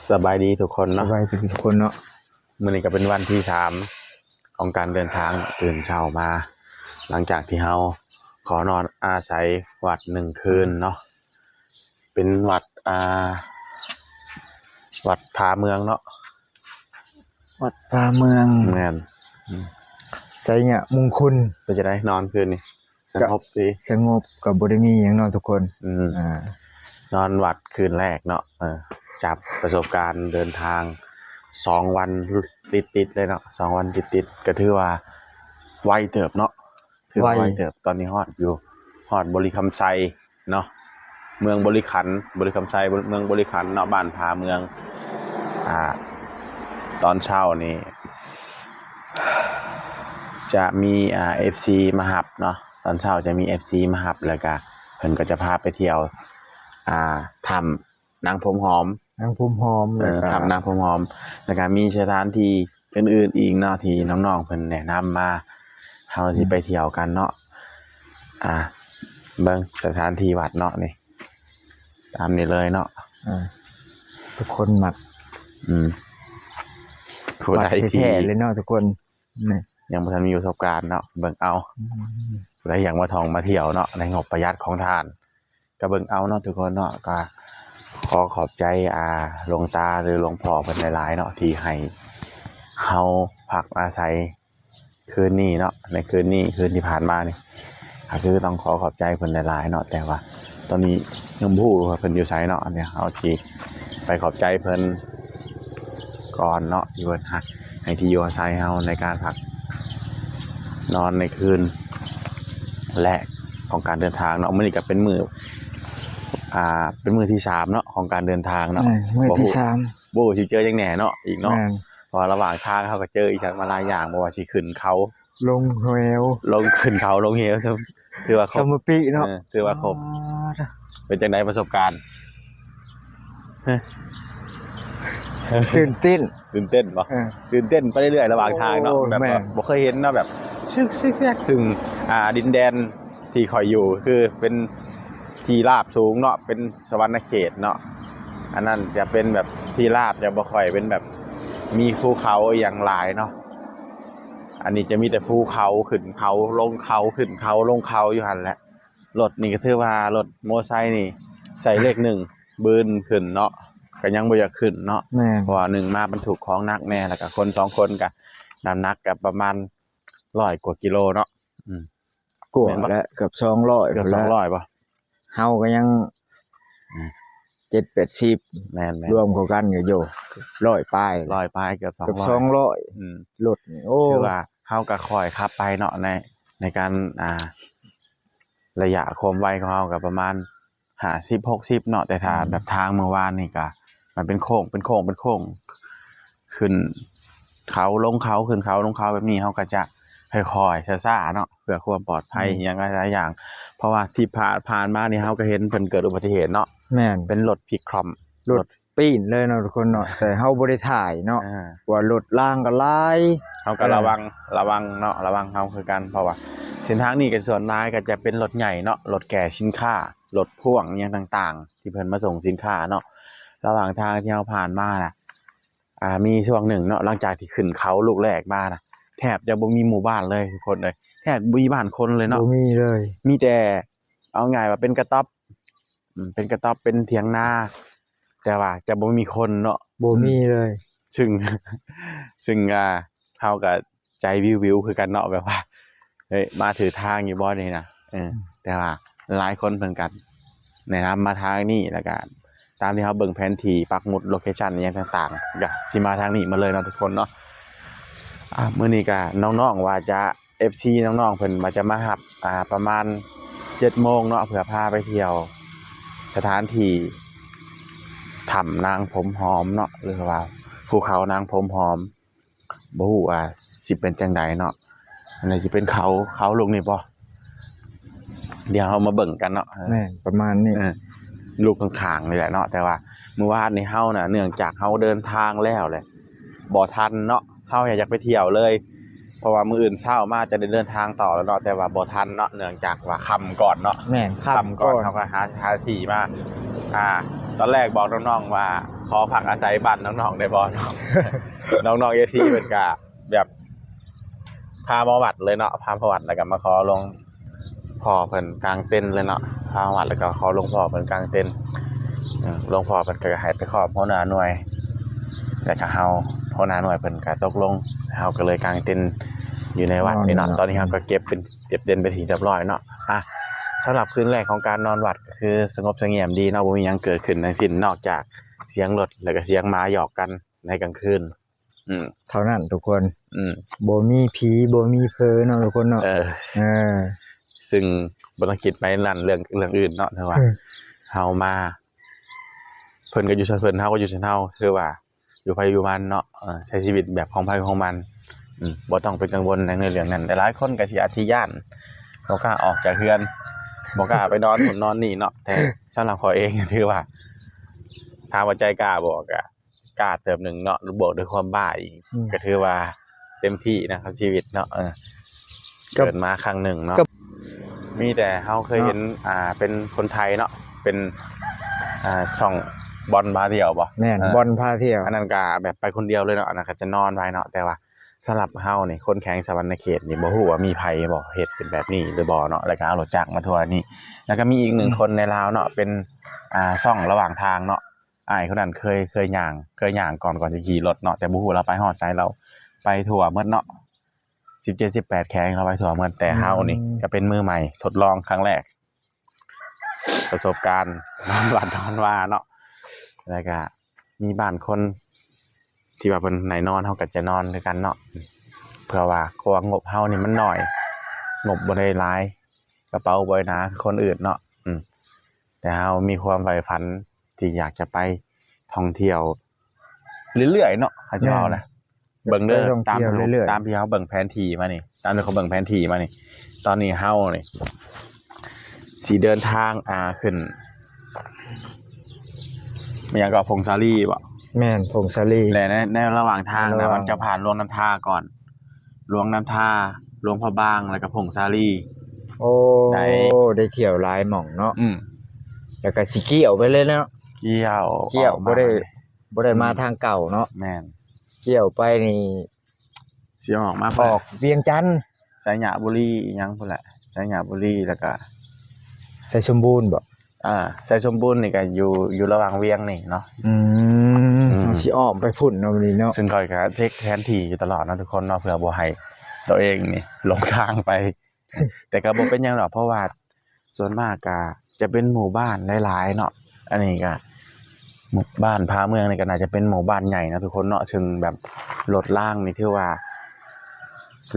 ສະບາຍດີທຸກຄົນເນາະ ສະບາຍດີທຸກຄົນເນາະ. ມື້ນີ້ກໍເປັນວັນທີສາມຂອງການເດີນທາງ ຕື່ນເຊົ້າມາ ຫຼັງຈາກທີ່ເຮົາຂໍນອນອາໄສວັດໜຶ່ງຄືນເນາະ ເປັນວັດ ອ່າ ວັດຜາເມືອງເນາະ ວັດຜາເມືອງ ແມ່ນ ໄຊຍະມຸງຄຸນ. ເປັນຈັ່ງໃດນອນຄືນນີ້? ສະຫງົບດີ ສະຫງົບ ກໍບໍ່ໄດ້ມີຫຍັງເນາະທຸກຄົນ. ອືມ ອ່າ ນອນວັດຄືນແລກເນາະ ເອີ ຈາກປະສົບການເດີນທາງສອງວັນຕິດໆເລີຍເນາະ ສອງວັນຕິດໆ ກໍຖືວ່າໄວເຕີບເນາະ ຖືວ່າໄວ ໄວເຕີບ. ຕອນນີ້ຮອດຢູ່ ຮອດບໍລິຄຳໄຊເນາະ ເມືອງບໍລິຄັນ ບໍລິຄຳໄຊ ເມືອງບໍລິຄັນເນາະ ບ້ານຜາເມືອງ. ອ່າ ຕອນເຊົ້ານີ້ ຈະມີ ອ່າ ເອັຟຊີມາຮັບເນາະ ຕອນເຊົ້າຈະມີເອັຟຊີມາຮັບ ແລ້ວກະເພິ່ນກໍຈະພາໄປທ່ຽວ ອ່າ ຖ້ຳນາງຜົມຫອມ ນາງຜົມຫອມ ເອີ ແລ້ວກະ ຖ້ຳນາງຜົມຫອມ ແລ້ວກະມີສະຖານທີ່ອື່ນໆອີກເນາະ ທີ່ນ້ອງໆເພິ່ນແນະນຳມາ ເຮົາຊິໄປ ອືມ ທ່ຽວກັນເນາະ. ອ່າ ເບິ່ງສະຖານທີ່ວັດເນາະ ນີ້ ຕາມນີ້ເລີຍເນາະ. ອ່າ ທຸກຄົນມັກ ອືມ ຜູ້ໃດທີ່ ວັດແທ້ໆເລີຍເນາະທຸກຄົນ ນີ້ ຍັງບໍ່ທັນມີປະສົບການເນາະ ເບິ່ງເອົາ ອືມ ຜູ້ໃດຢາກມາທ່ອງມາທ່ຽວເນາະ ໃນງົບປະຢັດຂອງທ່ານ ກໍເບິ່ງເອົາເນາະທຸກຄົນເນາະ. ກໍຂໍຂອບໃຈ ອ່າ ຫຼວງຕາ ຫຼື ຫຼວງພໍ່ເພິ່ນຫຼາຍໆເນາະ ທີ່ໃຫ້ເຮົາພັກອາໄສ ຄືນນີ້ເນາະ ໃນຄືນນີ້ ຄືນທີ່ຜ່ານມານີ້ ກໍຄືຕ້ອງຂໍຂອບໃຈເພິ່ນຫຼາຍໆເນາະ. ແຕ່ວ່າຕອນນີ້ຍັງບໍ່ຮູ້ວ່າເພິ່ນຢູ່ໃສເນາະ ດຽວເຮົາຊິໄປຂອບໃຈເພິ່ນກ່ອນເນາະ ທີ່ເພິ່ນໃຫ້ທີ່ຢູ່ອາໄສເຮົາໃນການພັກນອນໃນຄືນແລກຂອງການເດີນທາງເນາະ. ມື້ນີ້ກໍເປັນມື້ ອ່າ ເປັນມື້ທີສາມເນາະ ຂອງການເດີນທາງເນາະ ມື້ທີສາມ ບໍ່ຮູ້ຊິເຈີຫຍັງແດ່ເນາະ ອີກເນາະ ແມ່ນ ເພາະວ່າລະຫວ່າງທາງເຮົາກໍເຈີອີ່ຫຍັງມາຫຼາຍຢ່າງ ບໍ່ວ່າຊິຂຶ້ນເຂົາ ລົງເຫວ ລົງ ຂຶ້ນເຂົາລົງເຫວ ຖືວ່າຄົບ ສະໝໍປີເນາະ ເອີ ຖືວ່າຄົບ. ອໍ ເປັນຈັ່ງໃດປະສົບການ? ຕື່ນເຕັ້ນ ຕື່ນເຕັ້ນບໍ່? ເອີ ຕື່ນເຕັ້ນໄປເລື້ອຍໆລະຫວ່າງທາງເນາະ ໂອ້ ແບບວ່າ ແມ່ນ ບໍ່ເຄີຍເຫັນເນາະ ແບບຊຶກໆໆ ຊຶ່ງ ອ່າ ດິນແດນ ທີ່ຂ້ອຍຢູ່ຄືເປັນທີ່ລາບສູງເນາະ ເປັນສະຫວັນນະເຂດເນາະ ອັນນັ້ນຈະເປັນແບບທີ່ລາບ ຈະບໍ່ຄ່ອຍເປັນແບບມີພູເຂົາອີ່ຫຍັງຫຼາຍເນາະ. ອັນນີ້ຈະມີແຕ່ພູເຂົາ ຂຶ້ນເຂົາລົງເຂົາ ຂຶ້ນເຂົາລົງເຂົາຢູ່ຫັ້ນແຫຼະ. ລົດນີ້ກໍຖືວ່າລົດມໍໄຊນີ້ໃສ່ເລກໜຶ່ງບືນຂຶ້ນເນາະ ກໍຍັງບໍ່ຢາກຂຶ້ນເນາະ ແມ່ນ ເພາະວ່າໜຶ່ງມາບັນທຸກຂອງໜັກແດ່ ແລ້ວກໍຄົນສອງຄົນກໍນ້ຳໜັກກໍປະມານຮ້ອຍກວ່າກິໂລເນາະ. ອືມ ກວ່າແຫຼະ ເກືອບສອງຮ້ອຍ ເກືອບສອງຮ້ອຍບໍ່? ເຮົາກໍຍັງ ອືມ ເຈັດແປດສິບ ແມ່ນໆ ລວມເຂົ້າກັນກໍຢູ່ຮ້ອຍປາຍ ຮ້ອຍປາຍ ເກືອບສອງຮ້ອຍ ເກືອບສອງຮ້ອຍ. ອືມ ລົດນີ້ ໂອ້ ຖືວ່າເຮົາກໍຄ່ອຍຂັບໄປເນາະ ໃນ ໃນການ ອ່າ ໄລຍະຄວາມໄວຂອງເຮົາກໍປະມານ ຫ້າສິບ ຫົກສິບເນາະ ແຕ່ຖ້າ ອືມ ແບບທາງມື້ວານນີ້ກະມັນເປັນໂຄ້ງ ເປັນໂຄ້ງ ເປັນໂຄ້ງ ຂຶ້ນເຂົາລົງເຂົາ ຂຶ້ນເຂົາລົງເຂົາແບບນີ້ ເຮົາກໍຈະຄ່ອຍໆຊ້າໆເນາະ ເພື່ອຄວາມປອດໄພ ອືມ ອີ່ຫຍັງຫຼາຍໆຢ່າງ ເພາະວ່າທີ່ຜ່ານ ຜ່ານມານີ້ເຮົາກໍເຫັນເພິ່ນເກີດອຸບັດຕິເຫດເນາະ ແມ່ນ ເປັນລົດພິກຄອມ ລົດ ລົດປີ້ນເລີຍເນາະທຸກຄົນເນາະ ແຕ່ເຮົາບໍ່ໄດ້ຖ່າຍເນາະ ອ່າ ວ່າລົດລາງກໍຫຼາຍ ເຮົາກໍ ເອີ ລະວັງ ລະວັງເນາະ ລະວັງເຮົາຄືກັນ ເພາະວ່າເສັ້ນທາງນີ້ກໍສ່ວນຫຼາຍກໍຈະເປັນລົດໃຫຍ່ເນາະ ລົດແກ່ສິນຄ້າ ລົດພ່ວງອີ່ຫຍັງຕ່າງໆ ທີ່ເພິ່ນມາສົ່ງສິນຄ້າເນາະ ລະຫວ່າງທາງທີ່ເຮົາຜ່ານມານະ ອ່າ ມີຊ່ວງໜຶ່ງເນາະ ຫຼັງຈາກທີ່ຂຶ້ນເຂົາລູກແລກມານະ ແທບຈະບໍ່ມີໝູ່ບ້ານເລີຍທຸກຄົນເອີຍ ແທບບໍ່ມີບ້ານຄົນເລີຍເນາະ ບໍ່ມີເລີຍ ມີແຕ່ ເອົາງ່າຍວ່າເປັນກະຕ໊ອບ ອືມ ເປັນກະຕ໊ອບ ເປັນຖຽງນາ ແຕ່ວ່າຈະບໍ່ມີຄົນເນາະ ບໍ່ມີເລີຍ ອືມ ຊຶ່ງ ຊຶ່ງ ອ່າ ເຮົາກໍໃຈວິວໆຄືກັນເນາະ ແບບວ່າ ເອີຍ ມາຖືກທາງຢູ່ບໍ່ນີ້ນະ ເອີ ອືມ ແຕ່ວ່າຫຼາຍຄົນເພິ່ນກໍແນະນຳມາທາງນີ້ ແລ້ວກໍຕາມທີ່ເຮົາເບິ່ງແຜນທີ່ປັກໝຸດໂລເຄຊັນອີ່ຫຍັງຕ່າງໆ ກໍຊິມາທາງນີ້ໝົດເລີຍເນາະທຸກຄົນເນາະ. ອ່າ ມື້ນີ້ກໍນ້ອງໆວ່າຈະ ເອັຟຊີນ້ອງໆເພິ່ນວ່າຈະມາຮັບ ອ່າ ປະມານເຈັດໂມງເນາະ ເພື່ອພາໄປທ່ຽວສະຖານທີ່ຖ້ຳນາງຜົມຫອມເນາະ ຫຼືວ່າພູເຂົານາງຜົມຫອມ ບໍ່ຮູ້ວ່າຊິເປັນຈັ່ງໃດເນາະ ອັນນີ້ຊິເປັນເຂົາ ເຂົາລູກນີ້ບໍ່? ດຽວເຮົາມາເບິ່ງກັນເນາະ ແມ່ນ ປະມານນີ້ ເອີ ລູກຂ້າງໆນີ້ແຫຼະເນາະ ແຕ່ວ່າມື້ວານນີ້ເຮົານະ ເນື່ອງຈາກເຮົາເດີນທາງແລ້ວແຫຼະ ບໍ່ທັນເນາະ ເຮົາຢາກໄປທ່ຽວເລີຍ ເພາະວ່າມື້ອື່ນເຊົ້າມາຈະໄດ້ເດີນທາງຕໍ່ແລ້ວເນາະ ແຕ່ວ່າບໍ່ທັນເນາະ ເນື່ອງຈາກວ່າຄ່ຳກ່ອນເນາະ ແມ່ນ ຄ່ຳກ່ອນ ຄ່ຳກ່ອນ ເຮົາກໍຫາ ຫາທີ່ມາ ອ່າ ຕອນແລກບອກນ້ອງໆວ່າ ຂໍພັກອາໄສບ້ານນ້ອງໆໄດ້ບໍ່ເນາະ ນ້ອງໆ ເອັຟຊີ ເພິ່ນກະແບບ ພາມາວັດເລີຍເນາະ ພາມາວັດ ແລ້ວກະມາຂໍຫຼວງພໍ່ເພິ່ນກາງເຕັນເລີຍເນາະ ພາມາວັດ ແລ້ວກະຂໍຫຼວງພໍ່ເພິ່ນກາງເຕັນ ອືມ ຫຼວງພໍ່ເພິ່ນກະໃຫ້ໄປຂອບຫົວໜ້າໜ່ວຍ ແລ້ວກະເຮົາ ຫົວໜ້າໜ່ວຍເພິ່ນກະຕົກລົງ ເຮົາກະເລີຍກາງເຕັນຢູ່ໃນວັດນີ້ເນາະ ຕອນນີ້ເຮົາກະເກັບເປັນ ເກັບເຕັນເປັນທີ່ຮຽບຮ້ອຍເນາະ ອ່ະ ສຳລັບຄືນແລກຂອງການນອນວັດ ກະຄືສະຫງົບສະຫງຽມດີເນາະ ບໍ່ມີຫຍັງເກີດຂຶ້ນທັງສິ້ນ ນອກຈາກສຽງລົດ ແລ້ວກະສຽງໝາຫຍອກກັນໃນກາງຄືນ ອືມ ເທົ່ານັ້ນທຸກຄົນ ອືມ ບໍ່ມີຜີບໍ່ມີເຜີເນາະທຸກຄົນເນາະ ເອີ ເອີ ຊຶ່ງບໍ່ຕ້ອງຄິດໄປນັ້ນເລື່ອງ ເລື່ອງອື່ນເນາະ ຖືວ່າ ເອີ ເຮົາມາ ເພິ່ນກະຢູ່ສ່ວນເພິ່ນ ເຮົາກະຢູ່ສ່ວນເຮົາ ຖືວ່າຢູ່ໃຜຢູ່ມັນເນາະ ເອີ ໃຊ້ຊີວິດແບບຂອງໃຜຂອງມັນ ອືມ ບໍ່ຕ້ອງໄປກັງວົນໃນເລື່ອງນັ້ນ ຫຼາຍໆຄົນກະຊິອາດຊິຢ້ານ ບໍ່ກ້າອອກຈາກເຮືອນ ບໍ່ກ້າໄປນອນພຸ້ນນອນນີ້ເນາະ ແຕ່ສຳລັບຂ້ອຍເອງ ຖືວ່າ ຖາມວ່າໃຈກ້າບໍ່ ກະ ກ້າເຕີບໜຶ່ງເນາະ ບວກດ້ວຍຄວາມບ້າອີກ ອືມ ກະຖືວ່າເຕັມທີ່ນະກັບຊີວິດເນາະ ເອີ ເກີດມາຄັ້ງໜຶ່ງເນາະ ມີແຕ່ເຮົາເຄີຍເຫັນ ອ່າ ເປັນຄົນໄທເນາະ ເປັນ ອ່າ ຊ່ອງບອນພາທ່ຽວບໍ່ ແມ່ນ ເອີ ບອນພາທ່ຽວ ອັນນັ້ນກະແບບໄປຄົນດຽວເລີຍເນາະ ອັນນັ້ນກະຈະນອນໄວ້ເນາະ ແຕ່ວ່າສຳລັບເຮົານີ້ ຄົນແຂວງສະຫວັນນະເຂດນີ້ ບໍ່ຮູ້ວ່າມີໃຜບໍ່ເຮັດເປັນແບບນີ້ຫຼືບໍ່ເນາະ ແລ້ວກະເອົາລົດຈັກມາທົວນີ້ ແລ້ວກະມີອີກໜຶ່ງ ອືມ ຄົນໃນລາວເນາະ ເປັນ ອ່າ ຊ່ອງລະຫວ່າງທາງເນາະ ອ້າຍຄົນນັ້ນເຄີຍ ເຄີຍຍ່າງ ເຄີຍຍ່າງກ່ອນ ກ່ອນຊິຂີ່ລົດເນາະ ແຕ່ບໍ່ຮູ້ລາວໄປຮອດໃສ ລາວໄປທົ່ວໝົດເນາະ ສິບເຈັດ ສິບແປດແຂວງ ລາວໄປທົ່ວໝົດ ແຕ່ເຮົານີ້ ອືມ ກະເປັນມືໃໝ່ ທົດລອງຄັ້ງແລກ ປະສົບການນອນວັດນອນວາເນາະ ແລ້ວກະມີບ້ານຄົນທີ່ວ່າເພິ່ນໃຫ້ນອນ ເຮົາກະຈະນອນຄືກັນເນາະ ເພື່ອວ່າ ເພາະວ່າງົບເຮົານີ້ມັນໜ້ອຍ ງົບບໍ່ໄດ້ຫຼາຍ ກະເປົາບໍ່ໄດ້ໜາຄືຄົນອື່ນເນາະ ອືມ ແຕ່ເຮົາມີຄວາມໃຝ່ຝັນ ທີ່ຢາກຈະໄປທ່ອງທ່ຽວເລື້ອຍໆເນາະ ເຮົາຈະເວົ້ານະ ເບິ່ງເດີ ຕາມທີ່ເຮົາເບິ່ງແຜນທີ່ມານີ້ ຕາມທີ່ເຂົາເບິ່ງແຜນທີ່ມານີ້ ຕອນນີ້ເຮົານີ້ຊິເດີນທາງ ອ່າ ຂຶ້ນ ອີຫຍັງເກາະ ຜົ້ງສາລີບໍ? ແມ່ນ ຜົ້ງສາລີ ແລະ ໃນ ໃນລະຫວ່າງທາງນະ ມັນຈະຜ່ານຫຼວງນ້ຳທາກ່ອນ ຫຼວງນ້ຳທາ ຫຼວງພະບາງ ແລ້ວກະຜົ້ງສາລີ ໂອ້ ໄດ້ ໄດ້ທ່ຽວຫຼາຍໝ່ອງເນາະ ອືມ ແລ້ວກະຊິກ່ຽວໄປເລີຍເນາະ ກ່ຽວ ກ່ຽວ ອອກມາ ບໍ່ໄດ້ ບໍ່ໄດ້ມາ ອືມ ທາງເກົ່າເນາະ ແມ່ນ ກ່ຽວໄປນີ້ ຊິອອກມາ ອອກວຽງຈັນ ໄຊຍະບູລີ ອີຫຍັງພຸ້ນແຫຼະ ໄຊຍະບູລີ ແລ້ວກະ ໄຊສົມບູນບໍ? ອ່າ ໄຊສົມບູນນີ້ກະຢູ່ ຢູ່ລະຫວ່າງວຽງນີ້ເນາະ ອືມ ອືມ ເຮົາຊິອ້ອມໄປພຸ້ນເນາະ ມື້ນີ້ເນາະ ຊຶ່ງຂ້ອຍກະເຊັກແຜນທີ່ຢູ່ຕະຫຼອດເນາະທຸກຄົນເນາະ ເພື່ອບໍ່ໃຫ້ໂຕເອງນີ້ຫຼົງທາງໄປ ແຕ່ກະບໍ່ເປັນຫຍັງດອກ ເພາະວ່າສ່ວນມາກກະຈະເປັນໝູ່ບ້ານຫຼາຍໆເນາະ ອັນນີ້ກະ ໝູ່ບ້ານຜາເມືອງນີ້ກະໜ້າຈະເປັນໝູ່ບ້ານໃຫຍ່ເນາະທຸກຄົນເນາະ ຊຶ່ງແບບລົດລາງນີ້ຖືວ່າ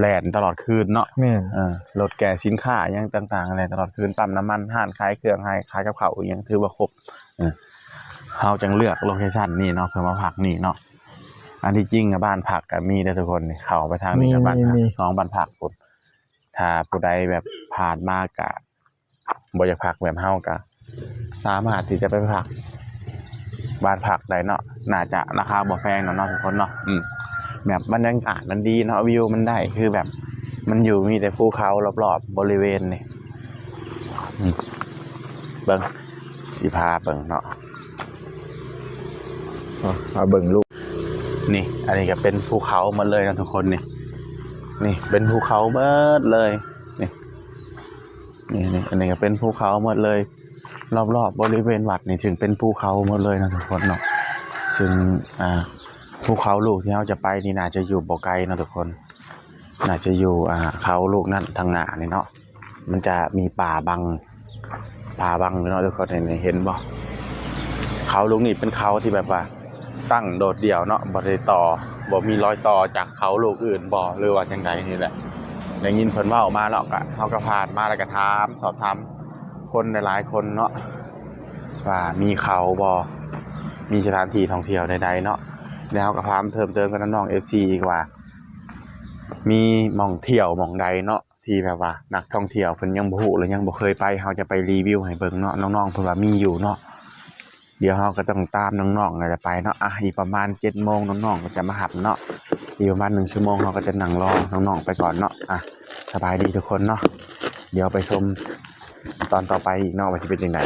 ແລ່ນຕະຫຼອດຄືນເນາະ ແມ່ນ ເອີ ລົດແກ່ສິນຄ້າຫຍັງຕ່າງໆແລ່ນຕະຫຼອດຄືນ ປ້ຳນ້ຳມັນ ຮ້ານຂາຍເຄື່ອງ ຮ້ານຂາຍກັບເຂົ້າອີ່ຫຍັງ ຖືວ່າຄົບ ເອີ ເຮົາຈຶ່ງເລືອກໂລເຄຊັນນີ້ເນາະ ເພື່ອມາພັກນີ້ເນາະ ອັນທີ່ຈິງອະ ບ້ານພັກກະມີເດີທຸກຄົນ ເຂົ້າໄປທາງນີ້ກະ ມີ ບ້ານພັກ ມີ ສອງບ້ານພັກພຸ້ນ ຖ້າຜູ້ໃດແບບຜ່ານມາກະ ບໍ່ຢາກພັກແບບເຮົາກະສາມາດທີ່ຈະໄປພັກບ້ານພັກໄດ້ເນາະ ໜ້າຈະລາຄາບໍ່ແພງດອກເນາະທຸກຄົນເນາະ ອືມ ແບບບັນຍາກາດມັນດີເນາະ ວິວມັນໄດ້ ຄືແບບມັນຢູ່ ມີແຕ່ພູເຂົາລອບໆບໍລິເວນນີ້ ອືມ ເບິ່ງ ຊິພາເບິ່ງເນາະ ເອົາ ພາເບິ່ງລູກ ນີ້ ອັນນີ້ກະເປັນພູເຂົາໝົດເລີຍເນາະທຸກຄົນ ນີ້ ນີ້ເປັນພູເຂົາໝົດເລີຍ ນີ້ ນີ້ ນີ້ ອັນນີ້ກະເປັນພູເຂົາໝົດເລີຍ ລອບໆບໍລິເວນວັດນີ້ ຊຶ່ງເປັນພູເຂົາໝົດເລີຍເນາະທຸກຄົນເນາະ ຊຶ່ງ ອ່າ ພູເຂົາລູກທີ່ເຮົາຈະໄປນີ້ ໜ້າຈະຢູ່ບໍ່ໄກເນາະທຸກຄົນ ໜ້າຈະຢູ່ ອ່າ ເຂົາລູກນັ້ນທາງໜ້ານີ້ເນາະ ມັນຈະມີປ່າບັງ ປ່າບັງເນາະທຸກຄົນ ເຫັນ ເຫັນບໍ່? ເຂົາລູກນີ້ເປັນເຂົາທີ່ແບບວ່າ ຕັ້ງໂດດດ່ຽວເນາະ ບໍ່ໄດ້ຕໍ່ ບໍ່ມີລອຍຕໍ່ຈາກເຂົາລູກອື່ນບໍ່ ຫຼືວ່າຈັ່ງໃດນີ້ແຫຼະ ໄດ້ຍິນເພິ່ນເວົ້າມາເນາະ ກະເຮົາກະຜ່ານມາ ແລ້ວກະຖາມ ສອບຖາມຄົນຫຼາຍໆຄົນເນາະ ວ່າມີເຂົາບໍ່ ມີສະຖານທີ່ທ່ອງທ່ຽວໃດໆເນາະ ແລ້ວເຮົາກະຖາມເພີ່ມເຕີມກັບນ້ອງໆ ເອັຟຊີ ອີກວ່າ ມີໝ່ອງທ່ຽວໝ່ອງໃດເນາະ ທີ່ແບບວ່ານັກທ່ອງທ່ຽວເພິ່ນຍັງບໍ່ຮູ້ ແລະ ຍັງບໍ່ເຄີຍໄປ ເຮົາຈະໄປຣີວິວໃຫ້ເບິ່ງເນາະ ນ້ອງໆເພິ່ນວ່າມີຢູ່ເນາະ ດຽວເຮົາກະຕ້ອງຕາມນ້ອງໆນີ້ແຫຼະໄປເນາະ ອ່ະ ອີກປະມານເຈັດໂມງ ນ້ອງໆກະຈະມາຮັບເນາະ ອີກປະມານໜຶ່ງຊົ່ວໂມງ ເຮົາກະຈະນັ່ງລໍນ້ອງໆໄປກ່ອນເນາະ ອ່ະ ສະບາຍດີທຸກຄົນເນາະ ດຽວໄປຊົມຕອນຕໍ່ໄປອີກເນາະ ວ່າຊິເປັນຈັ່ງໃດ.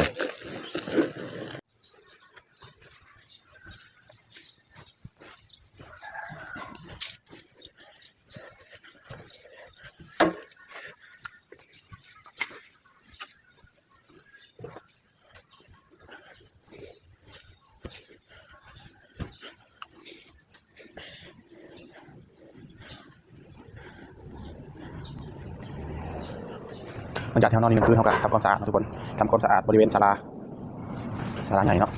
ຈາກທີ່ເຮົານອນນີ້ໜຶ່ງຄືນ ເຮົາກໍທຳຄວາມສະອາດເນາະທຸກຄົນ, ທຳຄວາມສະອາດບໍລິເວນສາລາ ສາລາໃຫຍ່ເນາະ,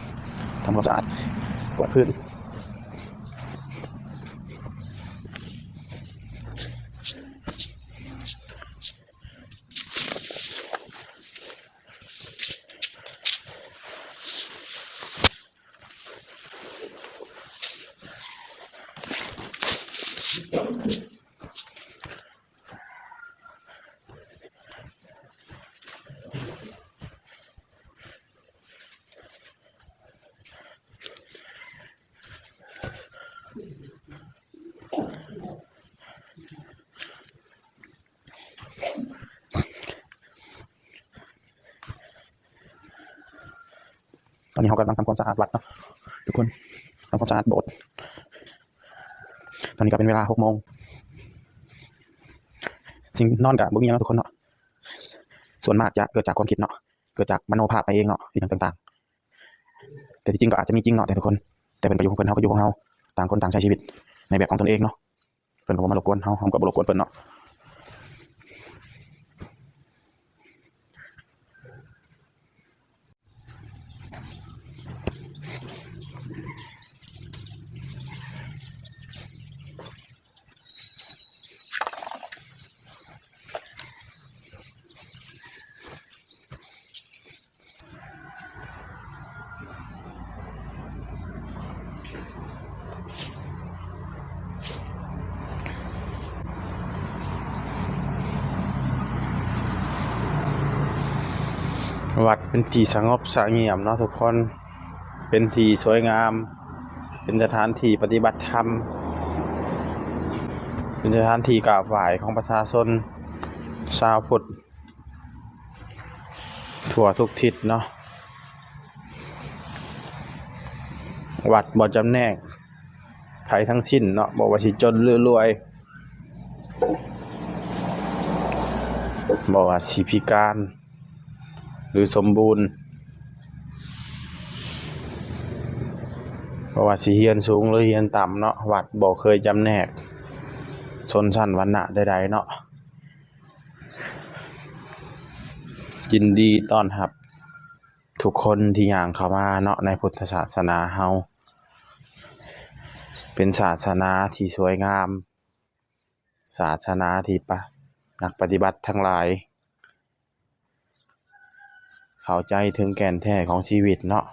ທຳຄວາມສະອາດ ກວາດພື້ນ. ຕອນນີ້ເຮົາກຳລັງທຳຄວາມສະອາດວັດເນາະທຸກຄົນ, ທຳຄວາມສະອາດໂບດ. ຕອນນີ້ກໍເປັນເວລາຫົກໂມງ. ສິ່ງນອນກໍບໍ່ມີຫຍັງເນາະທຸກຄົນເນາະ, ສ່ວນມາກຈະເກີດຈາກຄວາມຄິດເນາະ, ເກີດຈາກມະໂນພາບໄປເອງເນາະ, ອີ່ຫຍັງຕ່າງໆ. ແຕ່ທີ່ຈິງກໍອາດຈະມີຈິງເນາະ ແຕ່ທຸກຄົນ, ແຕ່ເພິ່ນກໍຢູ່ຂອງເພິ່ນ, ເຮົາກໍຢູ່ຂອງເຮົາ, ຕ່າງຄົນຕ່າງໃຊ້ຊີວິດໃນແບບຂອງຕົນເອງເນາະ. ເພິ່ນກໍບໍ່ມາລົບກວນເຮົາ, ເຮົາກໍບໍ່ລົບກວນເພິ່ນເນາະ. ວັດເປັນທີ່ສະຫງົບສະຫງຽມເນາະທຸກຄົນ, ເປັນທີ່ສວຍງາມ, ເປັນສະຖານທີ່ປະຕິບັດທຳ, ເປັນສະຖານທີ່ກາບໄຫວ້ຂອງປະຊາຊົນຊາວພຸດ ທົ່ວທຸກທິດເນາະ. ວັດບໍ່ຈຳແນກໃຜທັງສິ້ນເນາະ, ບໍ່ວ່າຊິຈົນຫຼືລວຍ, ບໍ່ວ່າຊິພິການຫຼືສົມບູນ, ບໍ່ວ່າຊິຮຽນສູງຫຼືຮຽນຕ່ຳເນາະ, ວັດບໍ່ເຄີຍຈຳແນກຊົນຊັ້ນວັນນະໃດໆເນາະ. ຍິນດີຕ້ອນຮັບທຸກຄົນທີ່ຍ່າງເຂົ້າມາເນາະ ໃນພຸດທະສາສະໜາເຮົາ. ເປັນສາສະໜາທີ່ສວຍງາມ, ສາສະໜາທີ່ປະ ນັກປະຕິບັດທັງຫຼາຍ ເຂົ້າໃຈເຖິງແກ່ນແທ້ຂອງຊີວິດເນາະ.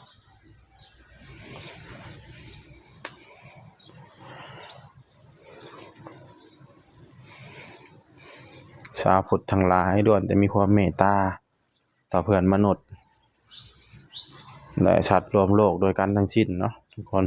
ຊາວພຸດທັງຫຼາຍລ້ວນແຕ່ມີຄວາມເມດຕາຕໍ່ເພື່ອນມະນຸດ ແລະ ສັດຮ່ວມໂລກດ້ວຍກັນທັງສິ້ນເນາະທຸກຄົນ.